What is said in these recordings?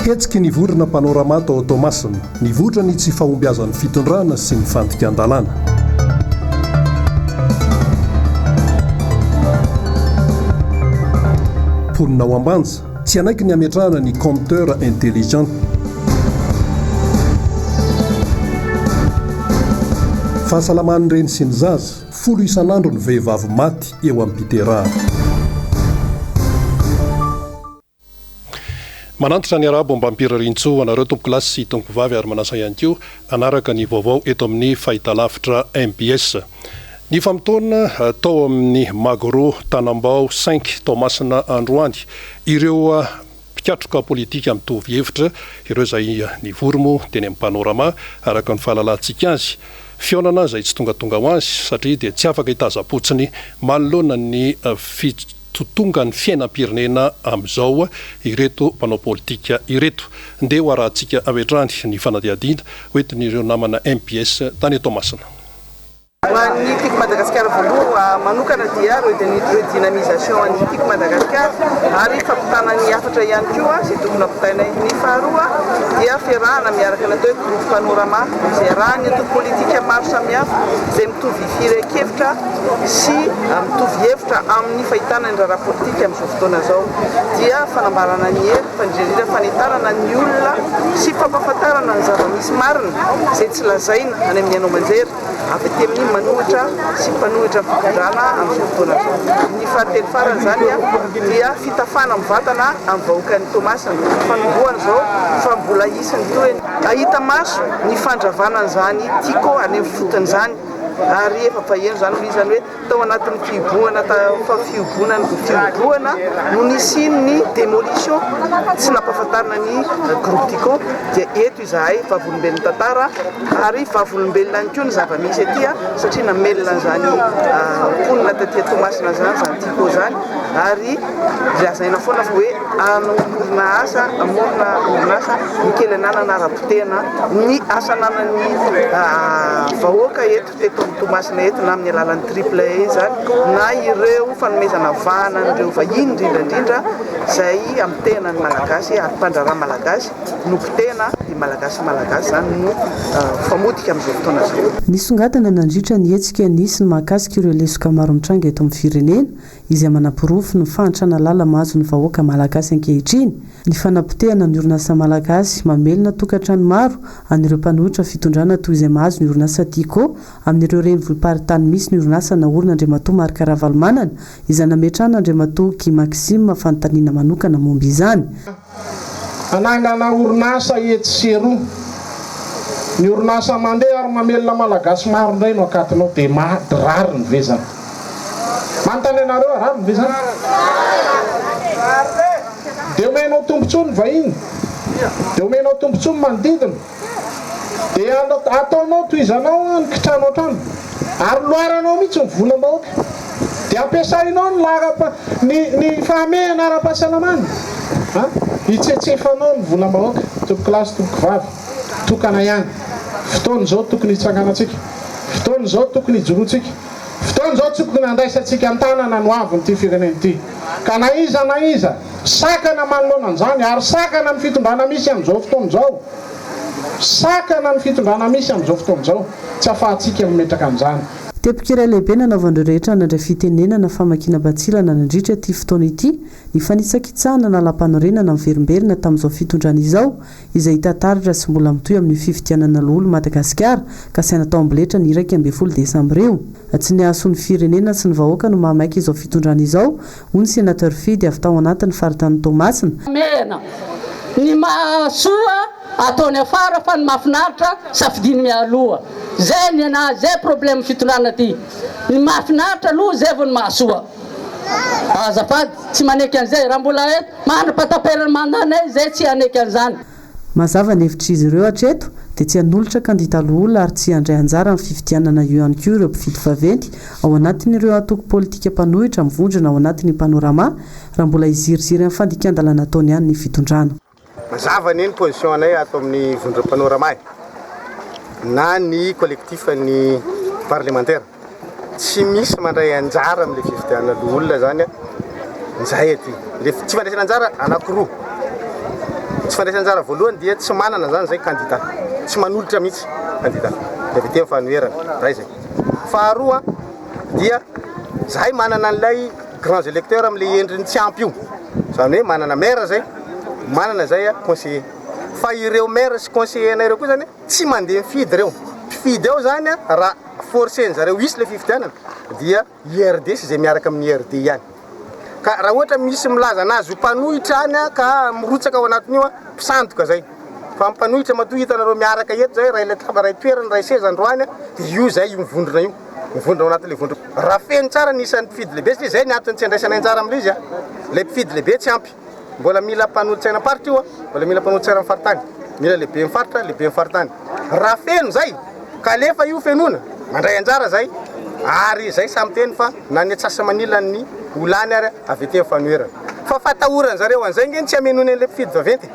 Hetsiky ny vondrona Panorama tao Toamasina, nivoitra ny tsy fahombiazan'ny fitondrana sy ny fandikan-dalàna. Mponina ao Ambanja, tsy hanaiky ny hametrahana ny compteur intelligent. Fahasalaman'ny reny sy ny zaza, folo isan'andro ny vehivavy maty eo am-piterahana. Manantitra ny arabo mbam-pirariantsoa ho anareo tompokolahy sy tompokovavy ary manasa ihany koa hanaraka ny vaovao eto amin'ny fahitalavitra mbs. Nifamotoana tao amin'ny Magro Tanambao cinq Toamasina androany ireo mpikatroka politika mitovy hevitra, ireo izay nivory moa teny amin'ny Panorama araka ny fahalalantsika azy. Fihaonana izay tsy tongatonga ho azy satria dia tsy afaka hitazam-potsiny manoloana ny fitotongan'ny fiainam-pirenena amin'izao ireto mpanao politika ireto. Ndeha ho arahantsika avy hatrany ny fanadihadiana hoentin'ireo namana mbs tany Toamasina. Ho an'ny Tiako Madagasikara voaloha manokana dia redynamisation an'ny Tiako Madagasikara ary fampitana ny hafatra ihany koa izay tokony hampitainay. Ny faharoa dia fiarahana miaraka ny atao hoe groupe panorama izay iarahan'ny antoko politika maro samihafa izay mitovy firehan-kevitra sy mitovy hevitra amin'ny fahitana ny raharaha politika amin'izao fotoana izao dia fanambarana ny hery fa indrindra indrindra fanentanana ny olona sy fampahafantarana ny zava-misy marina izay tsy lazaina any amin'ny haino aman-jery avy aty amin'ny manohitra sy mpanohitra ny fitondrana amin'izao fotoana izao. Ny fahatelo farany izany dia fitafana mivantana amin'ny vahoakan'i Toamasina. Fanombohana izao fa mbola hisy ny tohiny. Hahita maso ny fandravana an'izany Tiko any amin'ny fotony izany ary efa faheno izany hoy izy izany hoe Tao anatin'ny fihibohana fihibohana fihibohana no nisian'ny démolition tsy nampahafantarina ny groupe Tiko dia eto izahay vavolombelon'ny tantara ary vavolombelona ihany koa ny zava-misy aty satria namelona an'izany mponina taty Toamasina izany izany Tiko izany ary lazaina foana fa hoe hanorina asa hamorona orinasa ny kely ananana ara-potehana ny asa ananan'ny vahoaka eto. Teto amin'ny Toamasina eto na amin'ny alalan'ny triple E izany na ireo fanomezana vahana an'ireo vahiny indrindra indrindra izay hamotehana ny Malagasy ary mpandraharaha Malagasy no potehina dia Malagasy Malagasy izany no mifamotika amin'izao fotoana izao. Nisongadina nandritra ny hetsika nisy ny mahakasika ireo lesoka maro mitranga eto amin'ny firenena izay manaporofo ny fahantrana lala mahazo ny vahoaka Malagasy ankehitriny, ny fanapotehana ny orinasa Malagasy mamelona tokantrano maro an'ireo mpanohitra fitondrana toy izay mahazo ny orinasa Tiko amin'ireo renivohi-paritany misy ny orinasa naorina Andriamatoa Marc Ravalomanana izay nametrahana Andriamatoa Guy Maxime fanontaniana manokana momba izany. Hanangana orinasa etsy sy eroa. Ny orinasa mandeha ary mamelona Malagasy maro indray no akatonao dia maty rariny ve zany? Manontany anareo aho, rariny ve zany? Dia omenao tombotsoa ny vahiny, dia omenao tombotsoa ny manodidina. Dia ataonao tohizanao ny kitrano hatrany ary loaranao mihitsy ny volam-bahoaka. Dia ampiasainao ny laharam ny ny fahamehana ara-pahasalamana a! Hitsetsefanao ny volam-bahoaka. Tompokolahy sy tompokovavy, tokana ihany. Fotoana izao tokony hitsanganantsika. Fotoana izao tokony hijoroantsika. Fotoana izao tokony handraisantsika an-tanana ny hoavin'ity firenena ity. Ka na iza na iza sakana manoloana an'izany ary sakana ny fitondrana misy amin'izao fotoana izao, Sakana ny fitondrana misy amin'izao fotoana izao, tsy afahantsika mametraka an'izany. Teboka iray lehibe nanaovan'ireo rehetra nandray fitenenana famakiana batsilana nandritra ity fotoana ity ny fanitsakitsahana lalam-panorenana miverimberina tamin'izao fitondrana izao izay hita taratra sy mbola mitohy amin'io fifidianana loholon'i Madagasikara kasaina atao amboletra ny 11 desambra io. Tsy ny hahasoa ny firenena sy ny vahoaka no mahamaika izao fitondrana izao hoy ny Sénateur Fidy avy tao anatin'ny faritanin'i Toamasina. Mena. Ny mahasoa ataony afara fa ny mahafinaritra safidiany mialoha. Zay ny anazy, zay problème fitondrana ty. Ny mahafinaritra aloha zay vao ny mahasoa. Azafady tsy maneky an'izay raha mbola eto mandra-pahataperan'ny mandat-nay zay tsy haneky an'izany. Mazava ny hevitr'izy ireo hatreto dia tsy hanolotra kandida loholona ary tsy handray anjara amin'ny fifidianana io ihany koa ireo mpifidy vaventy ao anatin'ireo antoko politika mpanohitra mivondrona ao anatin'ny Panorama raha mbola hiziriziry amin'ny fandikan-dalàna ataony ihany ny fitondrana. Mazava anie ny position anay ato amin'ny vondrona Panorama e! Na ny collectif ny parlemantera. Tsy misy mandray anjara amin'ilay fifidianana loholona zany inzahay aty. Le tsy fandraisana anjara anakiroa. Tsy fandraisana anjara voalohany dia tsy manana zany zay candidat, tsy manolotra mihitsy candidat ny avy aty amin'ny fanoherana, ray zay. Faharoa dia zahay manana an'ilay grands électeurs amin'ilay endriny tsy ampy io, zany hoe manana maire zay, manana zay conseiller. Fa ireo maire sy conseiller anay ireo koa zany tsy mandeha mifidy ireo. Mpifidy ao zany raha forcer-ny zareo hisy ilay fifidianana dia IRD sy izay miaraka amin'ny IRD ihany. Ka raha ohatra misy milaza anazy ho mpanohitra any ka mirotsaka ao anatin'io, mpisandoka zay. Fa mpanohitra matoa hitanareo miaraka eto zay, ray lataba, ray toerana, ray seza androany, dia io zay io mivondrona io. Mivondrona ao anatin'ilay vondrona. Raha feno tsara ny isan'ny mpifidy lehibe satria zay ny antony tsy andraisana anjara amin'ilay izy, ilay mpifidy lehibe tsy ampy. Mbola mila mpanolotsainam-paritra io, mbola mila mpanolotsainan'ny faritany, mila lehiben'ny faritra, lehiben'ny faritany. Raha feno zay, ka alefa io fenoina, mandray anjara zay, ary zay samy miteny fa na ny atsasa-manilan'ny ho lany ary avy ety amin'ny fanoherana. Fa fatahoran zareo an'izay nge ny tsy hamenoany an'ilay mpifidy vaventy e.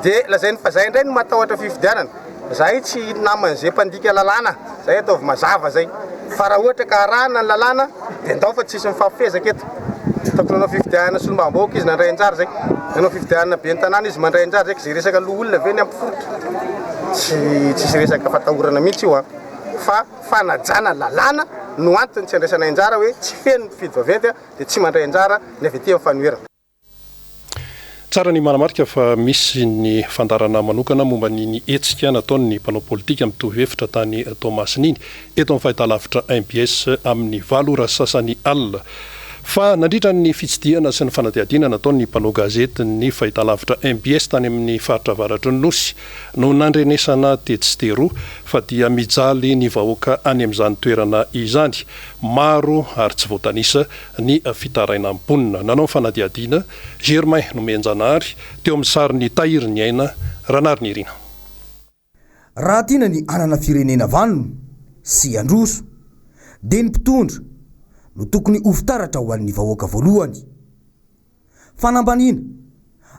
Dia lazainy fa zay indray no matahotra fifidianana. Zahay tsy naman'izay mpandika lalàna, zay ataovy mazava zay. Fa raha ohatra ka arahana ny lalàna dia ndao fa tsisy mifampifezaka eto. Tokony nanao fifidianana solombavambahoaka izy nandray anjara zay. Nanao fifidianana ben'ny tanàna izy mandray anjara zay ka zay resaka loholona ve ny hampiforitra? Tsy tsisy resaka fatahorana mihitsy io an. Fa fanajana lalàna no antony tsy andraisana anjara hoe tsy feno ny mpifidy vaventy dia tsy mandray anjara ny avy aty amin'ny fanoherana. Tsara ny manamarika fa misy ny fandaharana manokana momba an'iny hetsika nataon'ny mpanao politika mitovy hevitra tany Toamasina iny, eto amin'ny fahitalavitra mbs amin'ny valo ora sasany alina. Fa nandritra ny fitsidihana sy ny fanadihadiana nataon'ny mpanao gazetin'ny fahitalavitra mbs tany amin'ny faritra avaratry ny Nosy no nandrenesana tetsy sy teroa fa dia mijaly ny vahoaka any amin'izany toerana izany. Maro ary tsy voatanisa ny fitarainan'ny mponina. Nanao ny fanadihadiana, Germain Nomenjanahary, teo amin'ny sarin'i Tahiry Ny Aina Ranarinirina. Raha tiana ny hanana firenena vanona sy handroso dia ny mpitondra no tokony ho fitaratra ho an'ny vahoaka voalohany. Fanambaniana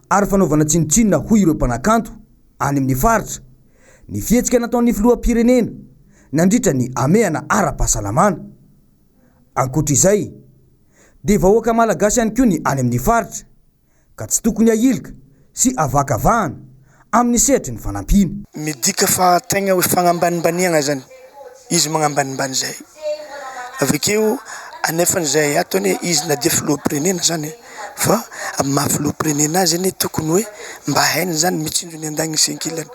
ary fanaovana tsinontsinona hoy ireo mpanakanto any amin'ny faritra ny fihetsika nataon'ny filoham-pirenena nandritra ny hamehana ara-pahasalamana. Ankoatra izay, dia vahoaka malagasy ihany koa ny any amin'ny faritra, ka tsy tokony ahilika sy avakavahana amin'ny sehatry ny fanampiana. Midika fa tegna hoe fagnambanimbaniagna zany izy magnambanimbany zahay, avekeo anefany zahay ato anie izy na dia filoham-pirenena zany fa amin'ny maha filoham-pirenena azy anie tokony hoe mba hainy zany mitsinjo ny andaniny sy ankilany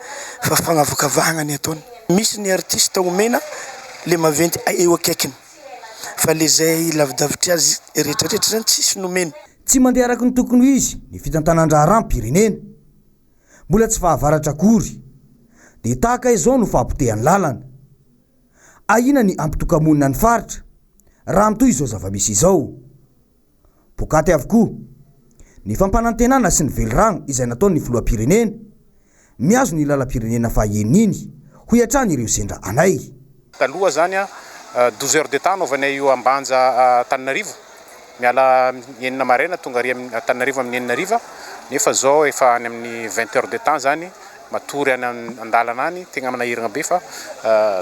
fa fagnavakavahagna ny ataony. Misy ny artiste omena le maventy eo akaikiny fa le zay lavidavitry azy retraretra zany tsisy nomena. Tsy mandeha araka ny tokony ho izy ny fitantanan-draharaham-pirenena. Mbola tsy fahavaratra akory dia tahaka izao no fahapotehan'ny lalana. Ahiana ny hampitoka-monina ny faritra raha mitohy izao zava-misy izao. Pokaty avokoa ny fampanantenana sy ny velirano izay nataon'ny filoham-pirenena mihazo ny lalam-pirenena faha-enina iny, hoy hatrany ireo sendra anay. Taloha zany a, 12 heures de temps anaovanay io Ambanja Antananarivo, miala amin'ny enina maraina tonga ary Antananarivo amin'ny enina hariva, nefa zao efa any amin'ny 20 heures de temps zany matory any an-dalana any, tegna manahiragna be fa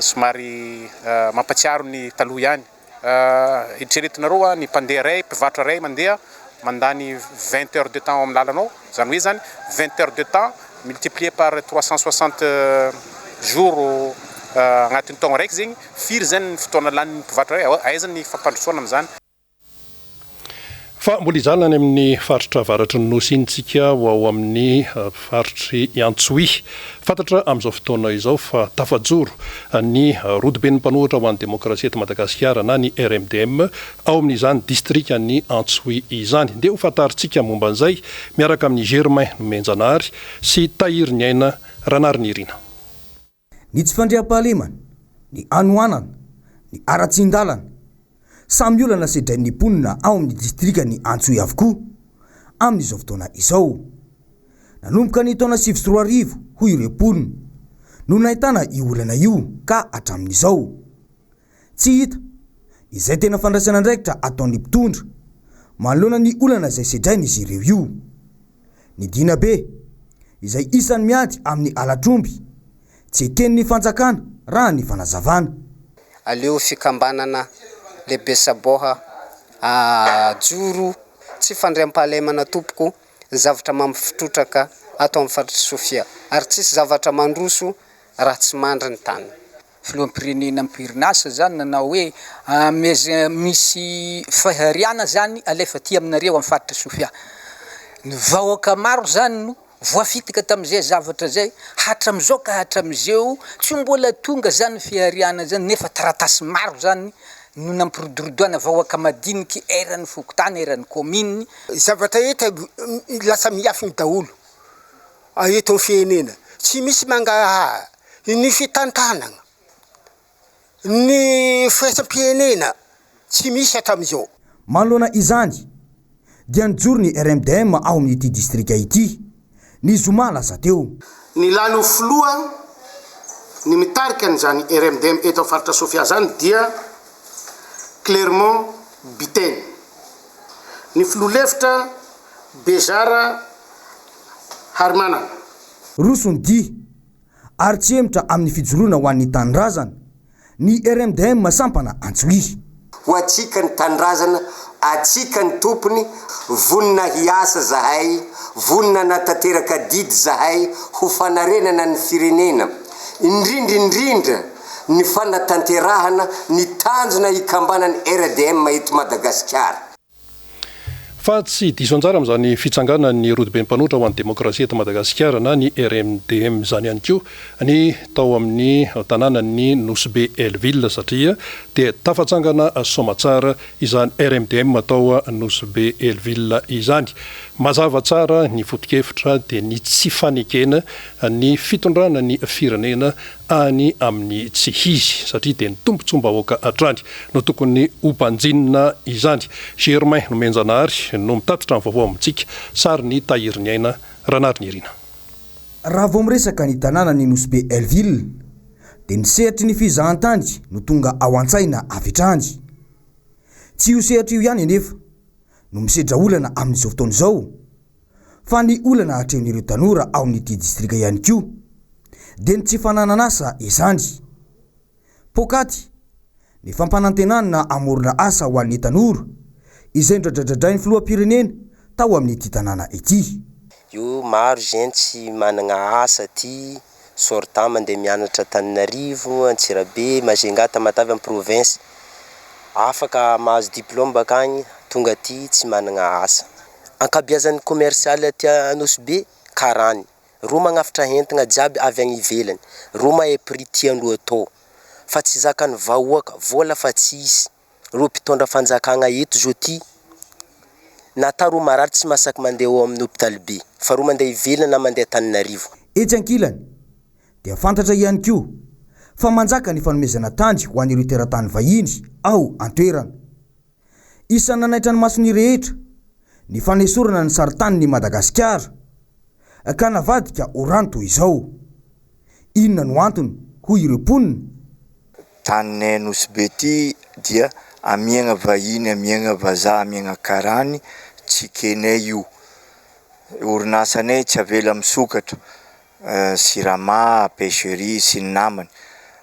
somary mampatsiaro ny taloha ihany. Eritreretinareo hoa ny mpandeha iray, mpivarotra iray mandeha mandany 20 heures de temps ao amin'ny lalana ao, izany hoe izany 20 heures de temps multiplier par 360 jours agnatin'ny taogno araiky zegny, firy zegny ny fotoana lanin'ny mpivarotra iray, aiza ny fampandrosoana amin'izany? Fa mbola hijanona any amin'ny faritra avaratry ny Nosy iny tsika ho ao amin'ny faritr'i Antsohihy. Fantatra amin'izao fotoana izao fa tafajoro ny rodoben'ny mpanohitra ho an'ny demokrasia eto Madagasikara na ny RMDM ao amin'izany distrikan'i Antsohihy izany. Ndeha ho fantarintsika momba an'izay miaraka amin'i Germain Nomenjanahary sy Tahiriniaina Ranarinirina. Ny tsy fandriampahalemana, ny hanoanana, ny haratsian-dalana, samy olana sedrain'ny mponina ao amin'ny distrikan'i Antsohihy avokoa amin'izao fotoana izao. Nanomboka ny taona 2009, hoy ireo mponina, no nahitana io olana io ka hatramin'izao. Tsy hita izay tena fandraisana andraikitra ataon'ny mpitondra manoloana ny olana izay sedrain'izy ireo io. Ny Dinabe, izay isan'ny miady amin'ny halatr'omby, tsy eken'ny fanjakana raha ny fanazavana. Aleo fikambanana lehibe saboha ajoro, tsy fandriampahalemana tompoko, ny zavatra mampifitrotraka. ato amin'ny faritr'i Sofia ary tsisy zavatra mandroso raha tsy mandry ny tany. Filoham-pirenena am-perinasa zany nanao hoe ameza misy fahariana zany alefa aty aminareo am faritra Sofia. Ny vahoaka maro zany no voafitika tamizay zavatra zay hatramizao ka hatramizeo tsy mbola tonga zany fihariana zany nefa taratasy maro zany no nampirodorodoana vahoaka madiniky eran'ny fokontany eran'ny commune. Zavatra rehetra lasa miafiny daholo eto amin'ny firenena, tsy misy mangarahara ny fitantanana, ny firaisam-pirenena tsy misy hatramin'izao. Manoloana izany dia nijoro ny RMDM ao amin'ity distrika ity, ny zoma lasa teo. Ny lany ho filoha ny mitarika an'izany RMDM eto amin'ny faritra Sofia izany dia Clermont Biteny. Ny filoha lefitra Bezara Harimanana. Roso ny dia, ary tsy hemotra amin'ny fijoroana ho an'ny tanindrazana, ny RMDM sampana Antsohihy. Ho antsika ny tanindrazana, antsika ny tompony, vonona hiasa zahay, vonona hanatanteraka adidy zahay ho fanarenana ny firenena, indrindra indrindra ny fanatanterahana ny tanjona hikambanan'ny RDM eto Madagasikara. Fa tsy diso anjara amin'izany fitsanganan'ny Rodoben'ny Mpanohitra ho an'ny Demokrasia eto Madagasikara na ny RMDM izany ihany koa ny tao amin'ny tanànan'i Nosy Be Hell-Ville satria dia tafatsangana soamatsara izany RMDM tao Nosy Be Hell-Ville izany. Mazava tsara ny foto-kevitra dia ny tsy fanekena ny fitondrana ny firenena any amin'ny tsy izy satria dia ny tombontsoam-bahoaka hatrany no tokony ho banjinina izany. Germain Nomenjanahary no mitatitra ny vaovao amintsika, sarin'i Tahiriniaina Ranarinirina. Raha vao miresaka ny tanànan'i Nosy Be Hell-Ville dia ny sehatry ny fizahantany no tonga ao an-tsaina avy hatrany. Tsy io sehatra io ihany anefa no misedra olana amin'izao fotoana izao Fa ny olana atrehin'ireo tanora ao amin'ity distrika ihany koa dia ny tsy fananan'asa izany. Poakaty ny fampanantenana hamorona asa ho an'ny tanora izay nodradradradrain'ny filoham-pirenena tao amin'ity tanàna ity. Io maro zegny tsy managna asa aty, sortant mandeha mianatra Antananarivo, Antsirabe, Majunga, Tamatave am province, afaka mahazo diplôme bakagny tonga aty tsy managna asa. Ankabiazan'ny commercial aty Nosy Be karany, roa magnafitra entagna jiaby avy agny ivelany, roa mahay prix tiandreo atao, fa tsy zakan'ny vahoaka, vôla fa tsisy, reo mpitondra fanjakagna eto zao ty, na ta reo marary tsy mahasaky mandeha ao amin'ny hopitaly be, fa reo mandeha ivelany na mandeha Antananarivo. Etsy ankilany, dia fantatra ihany koa fa manjaka ny fanomezana tany ho an'ireo teratany vahiny ao an-toerana. Isan'ny nanaitra ny mason'ny rehetra ny fanesorana ny sarintanin'i Madagasikara ka navadika ho rano toy izao. Inona no antony hoy ireo mponina? Taninay Nosy Be ty dia amiagna vahiny, amiagna vazaha, amiagna karany, tsy ekenay io. Orinasanay tsy avela misokatra. Jirama, Pêcherie sy ny namany.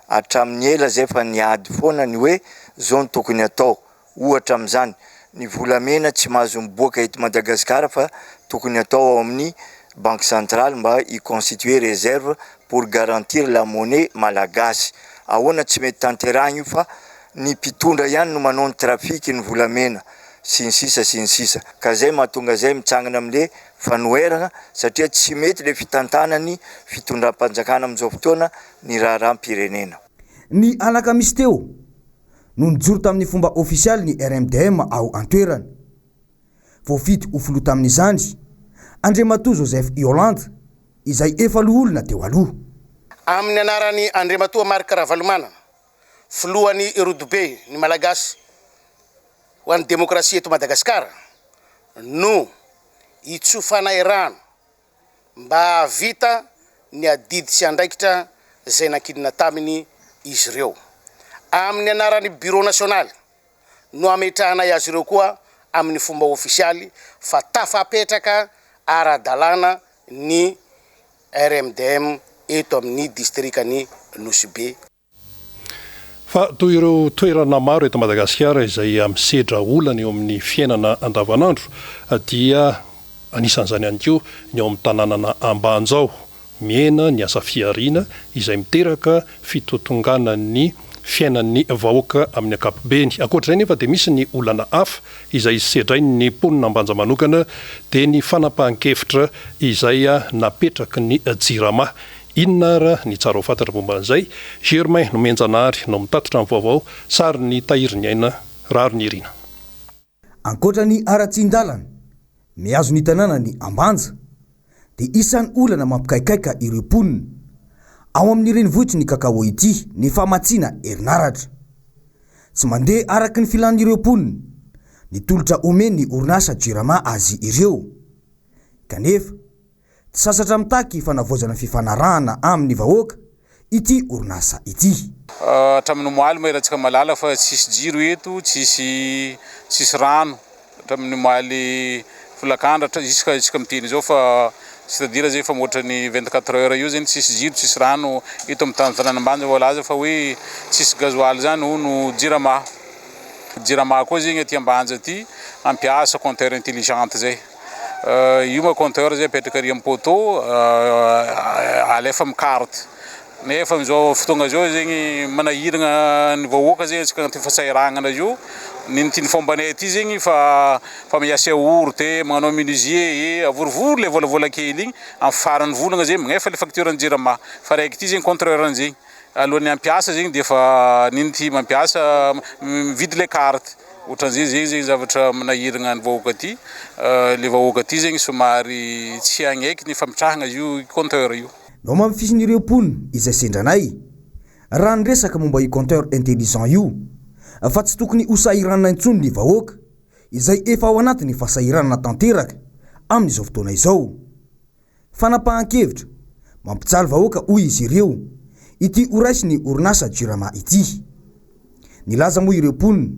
Hatramin'ny ela zay fa niady foana ny hoe zao no tokony atao. Ohatra amin'izany, ny volamena tsy mahazo miboaka eto Madagasikara fa tokony atao ao amin'ny Banque centrale mba hi-constituer réserve pour garantir la monnaie malagasy. Ahoana tsy mety tanterahina io fa ny mpitondra ihany no manao ny trafic ny volamena sy ny sisa sy ny sisa. Ka zay mahatonga zay mitsangana amle fanoherana satria tsy mety le fitantanany fitondram-panjakana amin'izao fotoana ny raharaham-pirenena. Ny alakamisy teo no nijoro tamin'ny fomba ofisialy ny RMDM ao an-toerana. Voafidy ho filoha tamin'izany Andriamatoa Joseph Yolande izay efa loholona teo aloha. Amin'ny anaran'i Andriamatoa Marc Ravalomanana, filohan'ny Rodobe ny Malagasy ho an'ny Demokrasia eto Madagasikara no hitsofanay rano mba hahavita ny adidy sy andraikitra izay nankinina taminy izy ireo. Amin'ny anaran'ny Bureau nasionaly no hametrahanay azy ireo koa amin'ny fomba ofisialy fa tafapetraka ara-dalàna ny RMDM eto amin'ny distrikan'i Nosy Be. Fa toy ireo toerana maro eto Madagasikara izay misedra olana eo amin'ny fiainana andavanandro dia. Anisan'izany ihany koa ny ao amin'ny tanànana Ambanjao. Mihena ny asa fihariana izay miteraka fitotonganan'ny fiainan'ny vahoaka amin'ny ankapobeny. Ankoatra izay nefa dia misy ny olana hafa izay sedrain'ny mponina Ambanja manokana dia ny fanapahan-kevitra izay napetraky ny Jirama. Inona ara ny tsara ho fantatra momba an'izay? Germain Nomenjanahary no mitatitra ny vaovao, sarin'i Tahiriniaina Raharinirina. Ankoatra ny haratsian-dalana mihazo ny tanànan'i Ambanja dia isan'ny olana mampikaikaika ireo mponina ao amin'ny renivohitry ny cacao ity ny famatsiana herinaratra. Tsy mandeha araka ny filan'ireo mponina ny tolotra omen'ny orinasa Jirama azy ireo. Kanefa Tsy sasatra mitaky fanavaozana fifanarahana amin'ny vahoaka ity orinasa ity. Hatramin'ny omaly moa erantsika mahalala fa tsisy jiro eto, tsisy tsisy rano hatramin'ny omaly folakandro hatra jusqu'à isika miteny izao fa c'est à dire zay efa mihoatra ny 24 heures eo zany tsisy jiro tsisy rano eto amin'ny tanàn'Ambanja voalaza fa hoe tsisy gasoil zany hono jirama. Jirama koa zegny aty Ambanja aty hampiasa compteur intelligente zay. Io moa compteur zay apetraka ary amin'ny poteau alefa amin'ny carte nefa amin'izao fotoagna zao zegny manahiragna ny vahoaka zegny antsika agnatin'ny fahasahiranana io ny tiany fombanay aty zegny fa fa miasa yaourt e, magnano menuisier e, avorivory le vôlavôla kely igny amin'ny faran'ny volagna zegny magnefa le facture ny jirama fa raiky ty zegny contraire an'zegny alohan'ny hampiasa zegny de efa nino ty mampiasa mividy le carte. Ohatran'izay zegny zegny zavatra manahiragna ny vahoaka aty, le vahoaka aty zegny somary tsy hagnaiky ny fametrahagna io compteur io. Nohamafisin'ireo mponina izay sendra anay raha niresaka momba io compteur intelligent io fa tsy tokony ho sahiranina intsony ny vahoaka izay efa ao anatin'ny fahasahiranana tanteraka amin'izao fotoana izao. Fanapahan-kevitra mampijaly vahoaka hoy izy ireo ity horaisin'ny orinasa Jirama ity. Nilaza moa ireo mponina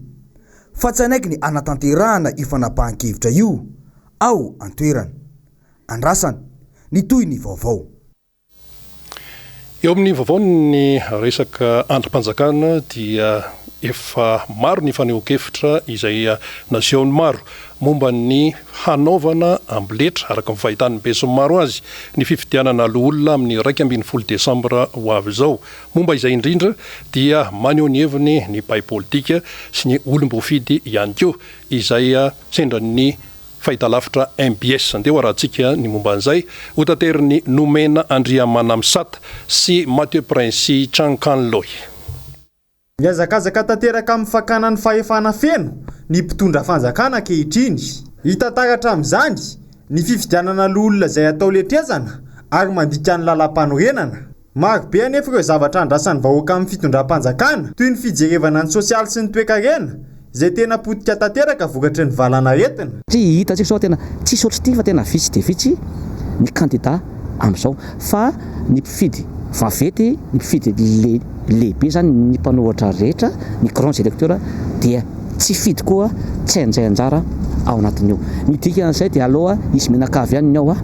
fa tsy hanaiky ny hanatanterahana io fanapahan-kevitra io ao an-toerana. Andrasana ny tohin'ny vaovao. Eo amin'ny vaovaon'ny resaka andrim-panjakana dia efa maro ny fanehoan-kevitra izay nasehon'ny maro momba ny hanaovana amboletra, araka ny fahitan'ny besinimaro azy, ny fifidianana loholona amin'ny 11 desambra ho avy izao. Momba izay indrindra dia maneho ny heviny ny mpahay politika sy ny olom-boafidy ihany koa izay sendra ny Fahitalavitra mbs. Andeha ho arahantsika ny momba an'izay. Hotaterin'i Nomena Andriamanamisata sy Mathieu Princy Chankanloy. Mihazakazaka tanteraka amin'ny fakana ny fahefana feno ny mpitondra fanjakana ankehitriny. Hita taratra amin'izany ny fifidianana loholona izay atao letrezana ary mandika ny lalàmpanorenana. Maro be anefa ireo zavatra andrasan'ny vahoaka amin'ny fitondram-panjakana, toy ny fijerevana ny sosialy sy ny toekarena, izay tena potika tanteraka vokatry ny valanaretina. Satria hitantsika izao tena tsisy ohatr'ity fa tena vitsy dia vitsy ny kandida amin'izao fa ny mpifidy vaventy, ny mpifidy lehibe izany, ny mpanohitra rehetra, ny grands electeurs dia Tsy hifidy koa tsy handray anjara ao anatin'io. Ny dikan'izay dia aleo izy mianakavy ihany ny ao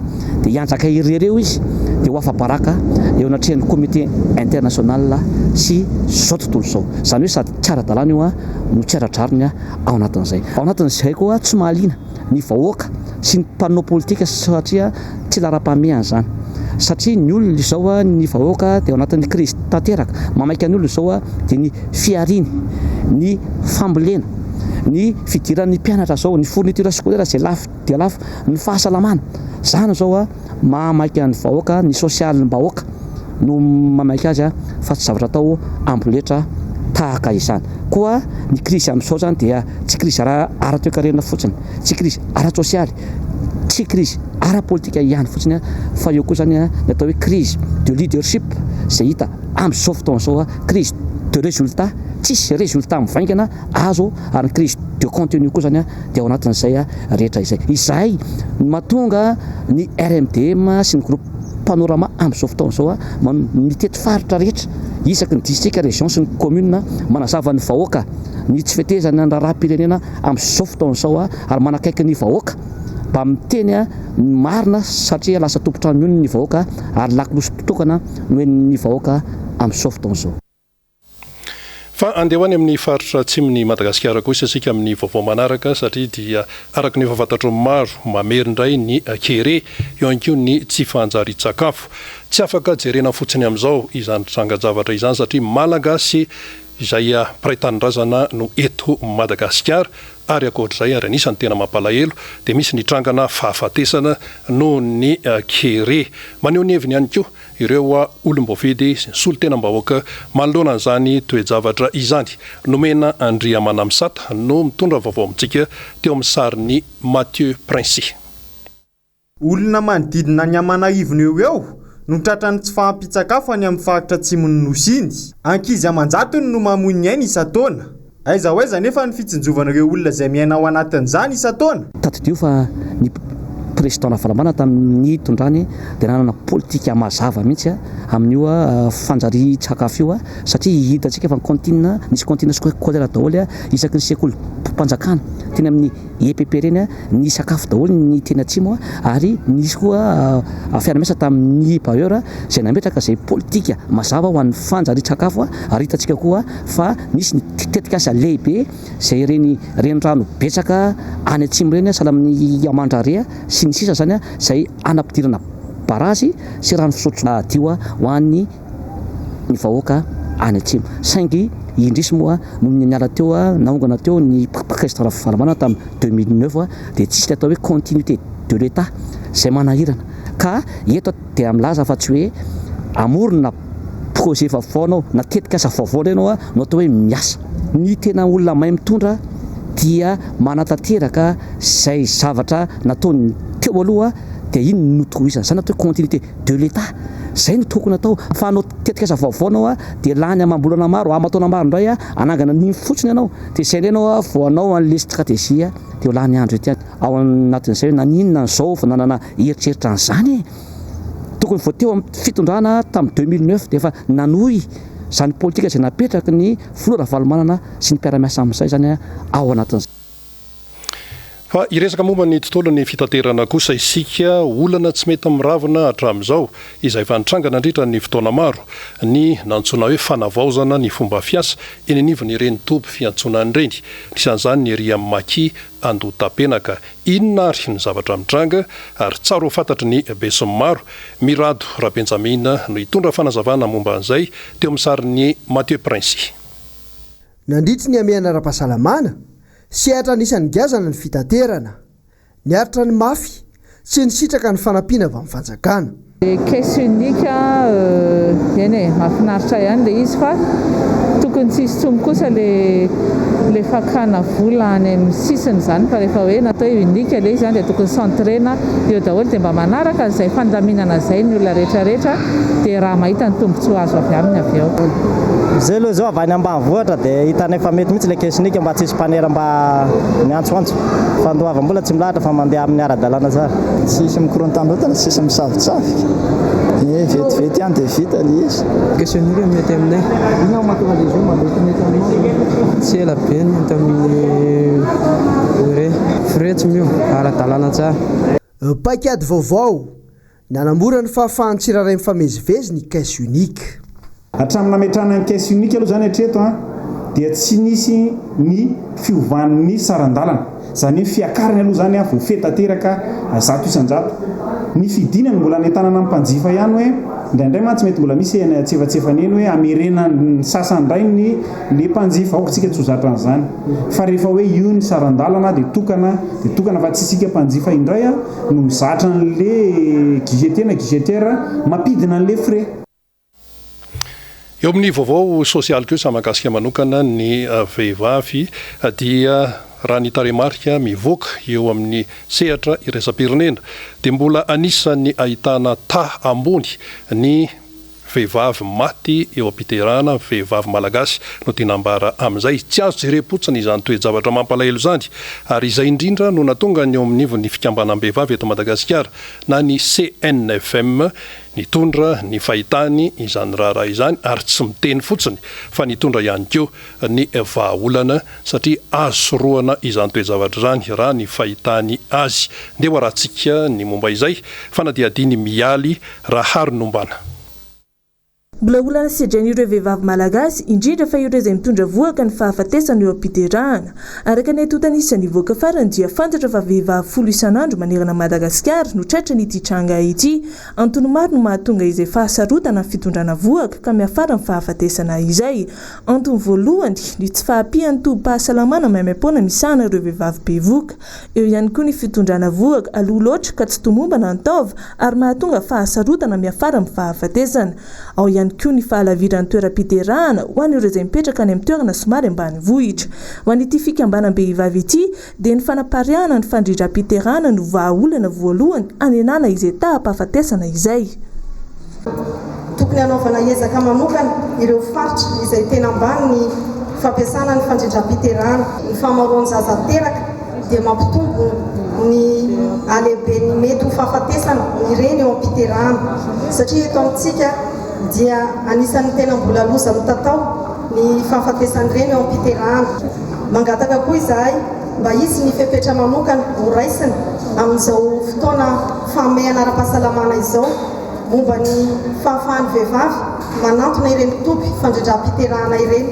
dia hianjaka irery eo izy dia ho afa-baraka eo anatrehan'ny comité international sy izao tontolo izao. Izany hoe sady tsy ara-dalàna io no tsy ara-drariny ao anatin'izay. Ao anatin'izay koa tsy mahaliana ny vahoaka sy ny mpanao politika satria tsy laharam-pahamehana izany satria ny olona izao ny vahoaka dia ao anatin'ny krizy tanteraka, mamaika ny olona izao dia ny fihariany, ny fambolena, ny fidiran'ny mpianatra izao, ny fourniture scolaire izay lafo dia lafo, ny fahasalamana, izany izao mahamaika ny vahoaka, ny sosialim-bahoaka no mamaika azy fa tsy zavatra atao amboletra tahaka izany. Koa ny krizy amin'izao izany dia tsy krizy ara-toekarena fotsiny, tsy krizy ara-tsosialy, tsy krizy ara-politika ihany fotsiny fa eo koa izany ny atao hoe crise de leadership izay hita amin'izao fotoana izao, crise de résultat, tsisy résultat mivaingana azo ary ny crise de contenu koa izany dia ao anatin'izay rehetra izay. Izay no mahatonga ny RMDM sy ny groupe Panorama amin'izao fotoana izao mitety faritra rehetra isaky ny distrika, région sy ny commune manazava ny vahoaka ny tsy fetezana ny raharaham-pirenena amin'izao fotoana izao ary manakaiky ny vahoaka mba miteny ny marina satria lasa tompon-trano mionona ny vahoaka ary lakolosy tokana no henon'ny vahoaka amin'izao fotoana izao. Fa andeha ho any amin'ny faritra atsimon'i Madagasikara kosa isika amin'ny vaovao manaraka satria dia araka ny efa fantatry ny maro, mamery indray ny kere, eo ihany koa ny tsy fanjarian-tsakafo. Tsy afaka jerena fotsiny amin'izao izany trangan-javatra izany satria Malagasy izay mpiray tanindrazana no eto Madagasikara ary ankoatr'izay ary anisan'ny tena mampalahelo dia misy ny trangana fahafatesana noho ny kere. Maneho ny heviny ihany koa ireo olom-boafidy sy ny solontenam-bahoaka manoloana an'izany toe-javatra izany. Nomena Andriamanamisata no mitondra vaovao amintsika teo amin'ny sarin'i Mathieu Princi. Olona manodidina ny aman'arivony eo ho eo no tratran'ny tsy fahampian-tsakafo any amin'ny faritra atsimon'ny Nosy iny. Ankizy aman-jatony no mamoy ny ainy isan-taona. Aiza ho aiza anefa ny fitsinjovana ireo olona izay miaina ao anatin'izany isan-taona? Tadidio fa ny Président Ravalomanana tamin'ny nitondrany dia nanana politika mazava mihitsy amin'io fanjarian-tsakafo io satria hitantsika fa ny cantine, nisy cantine scolaire daholo isaky ny sekolim-panjakana teny amin'ny EPP ireny, nisy sakafo daholo ny teny atsimo ary nisy koa fiaraha-miasa tamin'ny bailleur izay nametraka izay politika mazava ho an'ny fanjarian-tsakafo ary hitantsika koa fa nisy ny tetikasa lehibe izay ireny renirano betsaka any atsimo ireny sahala amin'ny Amandrarea sy ny sisa izany izay hanampidirana barazy sy rano fisotro madio ho an'ny ny vahoaka any atsimo. Saingy indrisy moa nony niala teo naongana teo ny Président Ravalomanana tamin'ny 2009 dia tsisy ilay atao hoe continuité de l'Etat izay manahirana. Ka eto dia milaza fa tsy hoe hamorona projet vaovao anao na tetikasa vaovao indray ianao no atao hoe miasa. Ny tena olona mahay mitondra dia manatanteraka izay zavatra nataony teo aloha dia iny no tohizana. Izany atao hoe continuité de l'Etat. Izay no tokony atao fa hanao tetikasa vaovao anao dia lany amam-bolana maro, aman-taona maro indray hanangana an'iny fotsiny ianao dia izay indray ianao vao hanao an'ilay stratégie dia ho lany andro ety ao anatin'izay hoe naninona an'izao vao nanana eritreritra an'izany e! Tokony vao teo amin'ny fitondrana tamin'ny 2009 dia efa nanohy izany politika izay napetraky ny filoha Ravalomanana sy ny mpiara-miasa amin'izay izany ao anatin'izay. Fa hiresaka momba ny tontolon'ny fitaterana kosa isika, olana tsy mety miravona hatramin'izao, izay efa nitranga nandritra ny fotoana maro, ny nantsoina hoe fanavaozana ny fomba fiasa eny anivon'ireny toby fiantsonana ireny, anisan'izany ny ery amin'ny Maki Andohatapenaka. Inona ary ny zavatra mitranga ary tsara ho fantatry ny besinimaro? Mirado Rabenjamina no hitondra fanazavana momba an'izay teo amin'ny sarin'i Mathieu Princi. Nandritry ny hamehana ara-pahasalamana, Sehatra anisan'ny giazana ny fitaterana. Niaritra ny mafy, tsy nisitraka ny fanampiana avy amin'ny fanjakana. Le caisse unique eny e, mahafinaritra ihany le izy fa tokony tsy hisy intsony kosa le le fakana vola any amin'ny sisiny izany fa rehefa hoe natao hoe unique le izy dia tokony centrena eo daholo dia mba manaraka an'izay fandaminana izay ny olona rehetra rehetra dia raha mahita ny tombontsoa azo avy aminy avy eo. Zay aloha zao avy any ambanivohitra dia hitanay fa mety mihitsy ilay caisse unique mba tsisy mpanera mba miantsoantso. Fandoavam-bola tsy milahatra fa mandeha amin'ny ara-dalàna tsara. Tsisy mikorontandrotana, tsisy misavotsavoka. Ee, vetivety ihany dia vita ilay izy. Caisse unique no mety aminay. Inona no mahatonga ilay izy hoe mba metimety aminao? Tsy ela be ny tamin'ny frais. Frais tsy miova, ara-dalàna tsara. Paikady vaovao, Nanamora ny fahafahan'ny tsirairay mifamezivezy ny caisse unique. Hatramin'ny nametrahana ny caisse unique aloha izany hatreto dia tsy nisy ny fiovan'ny saran-dalana. Izany hoe fiakarany aloha izany voafehy tanteraka 100%. Ny fidinany mbola anentanana ny mpanjifa ihany hoe indraindray mantsy mety mbola misy eny antsefatsefany eny hoe hamerenan'ny sasany indray ny le mpanjifa. Aoka isika tsy ho zatra an'izany fa rehefa hoe io ny saran-dalana dia tokana dia tokana fa tsy isika mpanjifa indray no mizatra an'le guichetier na guichetière mampidina an'le frais. Eo amin'ny vaovao sosialy kosa mahakasika manokana ny vehivavy dia raha ny tarehimarika mivoaka eo amin'ny sehatra iraisam-pirenena dia mbola anisan'ny ahitana taha ambony ny Vehivavy maty eo am-piterahana, vehivavy malagasy no tiana ambara amin'izay. Tsy azo jerem-potsiny izany toe-javatra mampalahelo izany ary izay indrindra no nahatonga ny eo amin'ivon'ny fikambanam-behivavy eto Madagasikara na ny CNFM nitondra ny fahitany izany raharaha izany ary tsy miteny fotsiny fa nitondra ihany koa ny vahaolana satria azo sorohana izany toe-javatra izany raha ny fahitany azy. Ndeha ho arahantsika ny momba izay fanadihadian'i Mialy Raharinombana. Mbola olana sedrain'ireo vehivavy malagasy, indrindra fa ireo izay mitondra vohoka ny fahafatesana eo am-piterahana. Araka ny antontan'isa nivoaka farany dia fantatra fa vehivavy folo isan'andro manerana an'i Madagasikara no tratran'ity tranga ity. Antony maro no mahatonga izay fahasarotana amin'ny fitondrana vohoka ka miafara amin'ny fahafatesana izay. Antony voalohany, ny tsy fahampian'ny tobim-pahasalamana maimaimpoana misahana ireo vehivavy bevohoka. Eo ihany koa ny fitondrana vohoka aloha loatra ka tsy tomombana ny taova ary mahatonga fahasarotana miafara amin'ny fahafatesana. Ao ihany koa ny fahalaviran'ny toeram-piterahana ho an'ireo izay mipetraka any amin'ny toerana somary ambanivohitra. Ho an'ity fikambanam-behivavy ity dia ny fanapariahana ny fandrindram-piterahana no vahaolana voalohany hanenana izay taham-pahafatesana izay. Tokony hanaovana ezaka manokana ireo faritra izay tena ambany ny fampiasana ny fandrindram-piterahana. Ny fahamaroan'ny zaza teraka dia mampitombo ny halehiben'ny mety ho fahafatesana ny reny eo am-piterahana satria eto amintsika dia anisan'ny tena mbola loza mitatao ny fahafatesan'ny reny eo am-piterahana. Mangataka koa izahay mba hisy ny fepetra manokana ho raisina amin'izao fotoana fahamehana ara-pahasalamana izao momba ny fahafahan'ny vehivavy manantona ireny toby fandrindram-piterahana ireny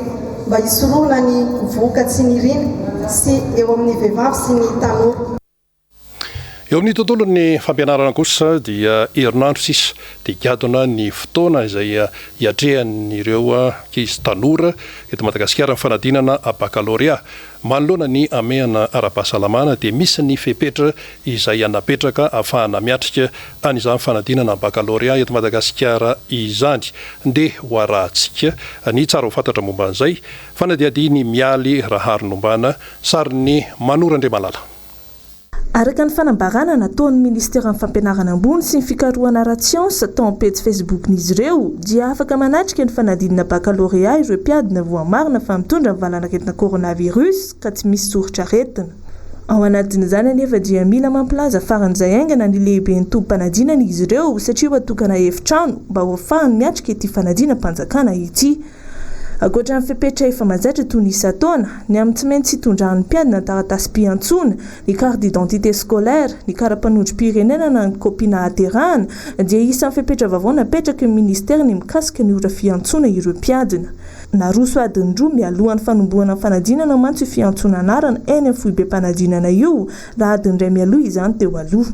mba hisorohana ny vohoka tsy niriana sy eo amin'ny vehivavy sy ny tanora. Eo amin'ny tontolon'ny fampianarana kosa dia herinandro sisa dia higadona ny fotoana izay hiatrehan'ireo ankizy tanora eto Madagasikara ny fanadinana bakalorea. Manoloana ny hamehana ara-pahasalamana dia misy ny fepetra izay napetraka ahafahana miatrika an'izany fanadinana bakalorea eto Madagasikara izany. Ndeha ho arahantsika ny tsara ho fantatra momba an'izay. Fanadihadian'i Mialy Raharinombana, sarin'i Mano Randriamalala. Araka ny fanambarana nataon'ny Minisiteran'ny Fampianarana Ambony sy ny Fikarohana ara-tsiansa tao amin'ny pejy Facebook-n'izy ireo dia afaka manatrika ny fanadinana bakalorea ireo mpiadina voamarina fa mitondra ny valanaretina coronavirus ka tsy misy soritr'aretina. Ao anatin'izany anefa dia mila mampilaza faran'izay haingana ny lehiben'ny tobim-panadinana izy ireo satria ho atokana efitrano mba ho afahany miatrika ity fanadinam-panjakana ity. Ankoatra ny fepetra efa mazatra toy ny isan-taona, ny amin'ny tsy maintsy hitondran'ny mpiadina ny taratasim-piantsoana, ny carte d'identité scolaire, ny kara-panondrom-pirenena na ny kopia nahaterahana, dia isan'ny fepetra vaovao napetraky ny minisitera ny mikasika ny ora fiantsoana ireo mpiadina. Naroso adiny roa mialohan'ny fanombohana ny fanadinana mantsy io fiantsoana anarana eny amin'ny foibem-panadinana io raha adiny iray mialoha izany teo aloha.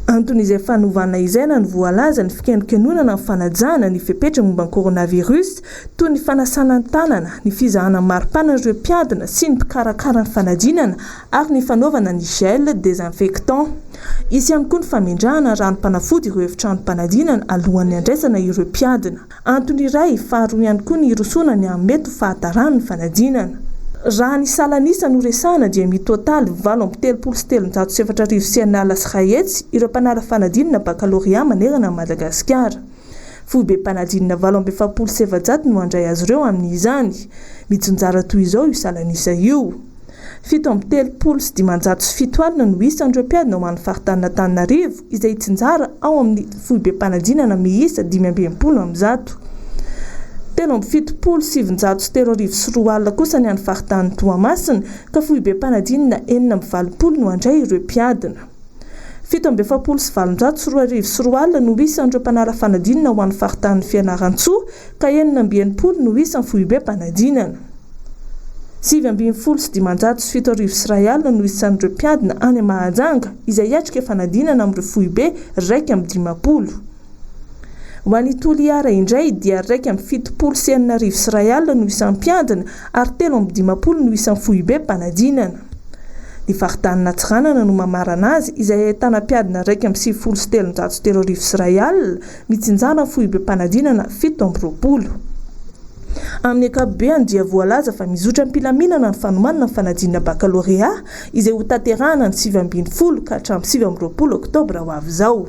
Antony izay fanovana izay raha ny voalaza ny fikenonkenonana ny fanajana ny fepetra momba ny coronavirus toy ny fanasana ny tanana, ny fizahana ny maripana ireo mpiadina sy ny mpikarakara ny fanadinana ary ny fanaovana ny gel désinfectant. Hisy ihany koa ny famendrahana ranom-panafody ireo efitranom-panadinana alohan'ny handraisana ireo mpiadina. Antony iray, faharoa ihany koa ny hirosoana ny amin'ny mety ho fahataran'ny fanadinana. Raha ny salan'isa no resahana dia mitotaly 338 340 ireo mpanala fanadinana bakalorea manerana an'i Madagasikara. Foibem-panadinana 448 no handray azy ireo amin'izany. Mitsinjara toy izao io salan'isa io. 537 no isan'ireo mpiadina ho an'ny faritanin'Antananarivo izay hitsinjara ao amin'ny foibem-panadinana miisa 165. 1973 kosa ny an'ny faritanin'i Toamasina ka foibem-panadinana 86 no handray ireo mpiadina. 2847 no isan'ireo mpanala fanadinana ho an'ny faritanin'i Fianarantsoa ka 66 no isan'ny foibem-panadinana. 1019 701 no isan'ireo mpiadina any Mahajanga izay hiatrika fanadinana amin'ireo foibe 51. Ho an'i Toliara indray dia 671 no isan'ny mpiadina ary 53 no isan'ny foibem-panadinana. Ny faritanin'Antsiranana no mamarana azy izay ahitana mpiadina 391 301 mitsinjara foibem-panadinana 27. Amin'ny ankapobeany dia voalaza fa mizotra am-pilaminana ny fanomanana ny fanadinana bakalorea izay hotanterahana ny 19 ka hatramin'ny 29 oktobra ho avy izao.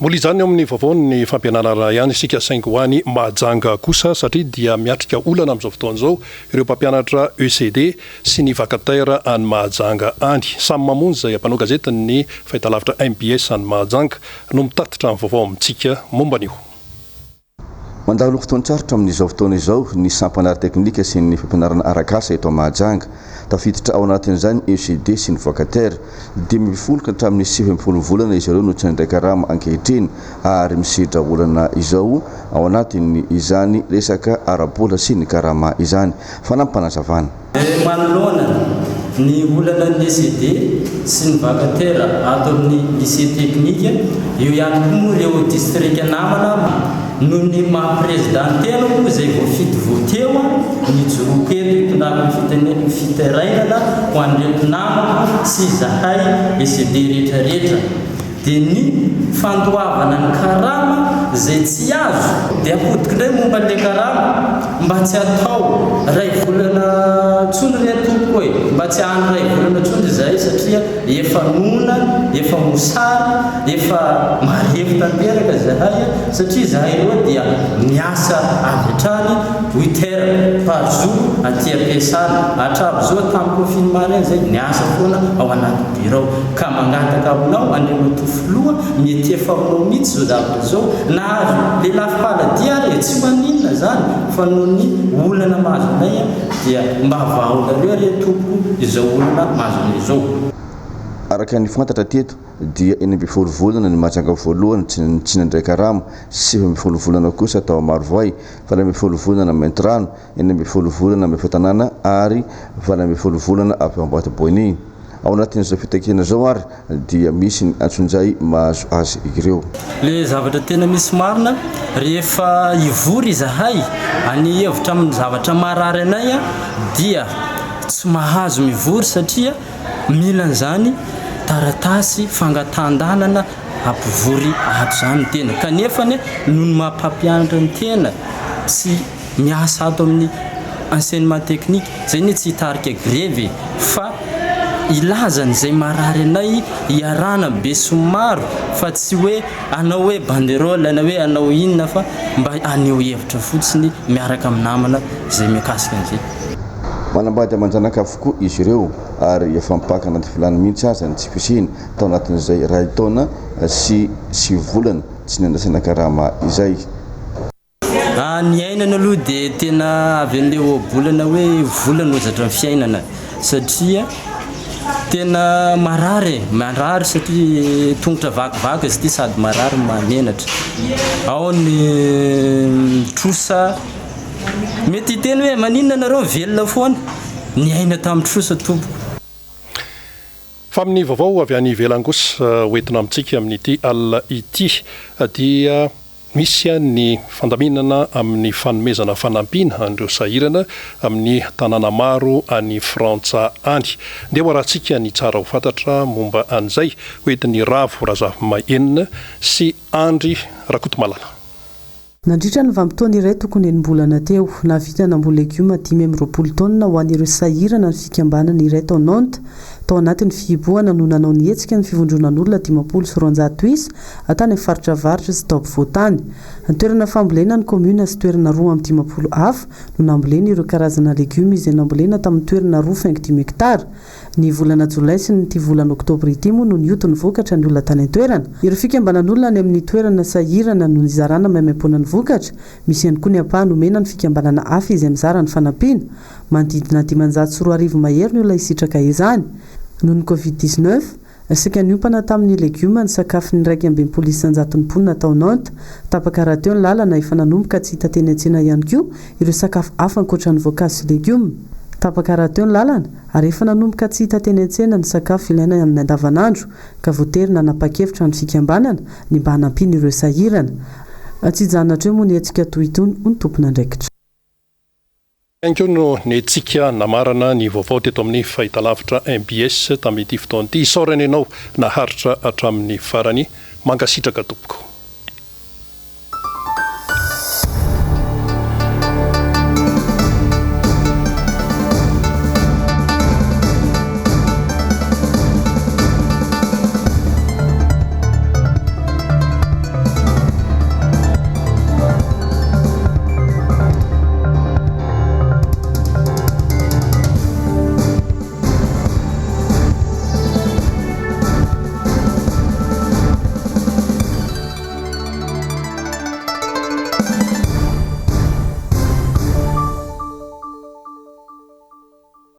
Mbola hijanona eo amin'ny vaovaon'ny fampianarana ihany isika saingy ho any Mahajanga kosa satria dia miatrika olana amin'izao fotoana izao ireo mpampianatra ECD sy ny vacataire any Mahajanga any. Samy mamonjy izay mpanao gazetin'ny fahitalavitra mbs any Mahajanga no mitatitra ny vaovao amintsika momba an'io. Mandalo fotoan-tsarotra amin'izao fotoana izao ny sampana ara-teknika sy ny fampianarana arak'asa eto Mahajanga. Tafiditra ao anatin'izany ny ECD sy ny Vacataire. 15 ka hatramin'ny 19 volana izy ireo no tsy nandray karama ankehitriny ary misedra olana izao ao anatin'ny izany resaka ara-bola sy ny karama izany. Fanampim-panazavana. Manoloana ny olana ny ECD sy ny vacataire ato amin'ny Lycée Technique, eo ihany koa moa ireo distrika namana noho ny maha président ny tenako izay voafidy vao teo nijoroako eto hitondrako ny fitarainana ho an'ireto namako sy izahay ECD rehetra rehetra. Dia ny fandoavana ny karama izay tsy azo. Dia ahodiko indray momba an'ilay karama, mba tsy atao iray volana intsony re tompoko e, mba tsy any iray volana intsony izahay satria efa noana, efa mosary, efa marefo tanteraka izahay satria izahay ireo dia miasa avy hatrany huit heures par jour aty am-piasana, hatramin'izao tamin'ny confinement ireny izay niasa foana ao anaty Birao ka mangataka aminao Andriamatoa Filoha mety efa aminao mihitsy izao zavatra izao na azo lelafo paladia ary e tsy maninona izany fa noho ny olana mahazo anay dia mba vahaonareo re tompoko izao olana mahazo anay izao. Araka ny fantatra teto dia 16 volana ny Mahajanga voalohany tsy nandray karama, 19 volana kosa tao Marovoay, 18 volana Maintirano, 16 volana Mefatanàna ary 18 volana avy ao Ambatoboeny. Ao anatin'izao fitakiana izao ary dia misy ny antsonjay mahazo azy ireo. Le zavatra tena misy marina, rehefa hivory izahay any hevitra amin'ny zavatra marary anay dia tsy mahazo mivory satria mila an'izany taratasy fangatahan-dalana hampivory ato izany ny tena kanefa anie noho ny maha mpampianatra ny tena sy miasa ato amin'ny enseignement technique zay anie tsy hitarika grevy e fa hilaza an'izay marary anay hiarahana be sy maro fa tsy hoe hanao hoe banderole na hoe hanao inona fa mba haneho hevitra fotsiny miaraka amin'ny namana izay mikasika an'izay. Manambady aman-janaka avokoa izy ireo ary efa mipaka anaty vilany mihitsy aza ny tsy fisiany tao anatin'izay iray taona sy sivy volana tsy nandraisana karama izay. Ny iainana aloha dia tena avy an'ilay ohabolana hoe vola no hozatra ny fiainana satria tena marary e, marary satria tongotra vakivaky izy ity sady marary no mahamenatra. Ao ny trosa, mety hiteny hoe maninona nareo mivelona foana? Niaina tamin'ny trosa tompoko. Fa amin'ny vaovao avy any ivelany kosa hoentina amintsika amin'ity alina ity dia Misy ny fandaminana amin'ny fanomezana fanampiana an'ireo sahirana amin'ny tanàna maro any Frantsa any. Ndeha ho arahantsika ny tsara ho fantatra momba an'izay hoentin'i Ravo Razafimahenina sy Andry Rakotomalala. Nandritra ny vanim-potoana iray tokony enim-bolana teo, nahavita namboly legioma 25 taonina ho an'ireo sahirana ny fikambanana iray tao Nantes. Tao anatin'ny fihibohana no nanao ny hetsika ny fivondronan'olona 250 isa tany amin'ny faritra avaratra sy tao ampovoan-tany. Toerana fambolena ny kaomiona sy toerana 52 hafa no nambolena ireo karazana legioma izay nambolena tamin'ny toerana roa faingo dimy hektara. Ny volana jolay sy ny ity volana oktobra ity moa no nioty ny vokatra ny olona tany an-toerana. Ireo fikambanan'olona any amin'ny toerana sahirana no nizarana maimaimpoana ny vokatra. Misy ihany koa ny ampahany omena ny fikambanana hafa izay mizara ny fanampiana. Manodidina 2500 mahery ny olona hisitraka izany. Noho ny Covid 19, saika niompana tamin'ny legioma ny sakafon'ny 61 isan-jaton'ny mponina tao Nantes. Tapaka rahateo ny lalana, efa nanomboka tsy hita teny an-tsena ihany koa ireo sakafo hafa ankoatra ny voankazo sy legioma. Tapaka rahateo ny lalana ary efa nanomboka tsy hita teny an-tsena ny sakafo ilaina amin'ny andavanandro ka voatery nanapa-kevitra ny fikambanana ny mba hanampiana ireo sahirana. Tsy hijanona hatreo moa ny hetsika toy itony hoy ny tompon'andraikitra. Ihany koa no nentsika namarana ny vaovao teto amin'ny fahitalavitra mbs tamin'ity fotoana ity. Isaorana ianao naharitra hatramin'ny farany. Mankasitraka tompoko.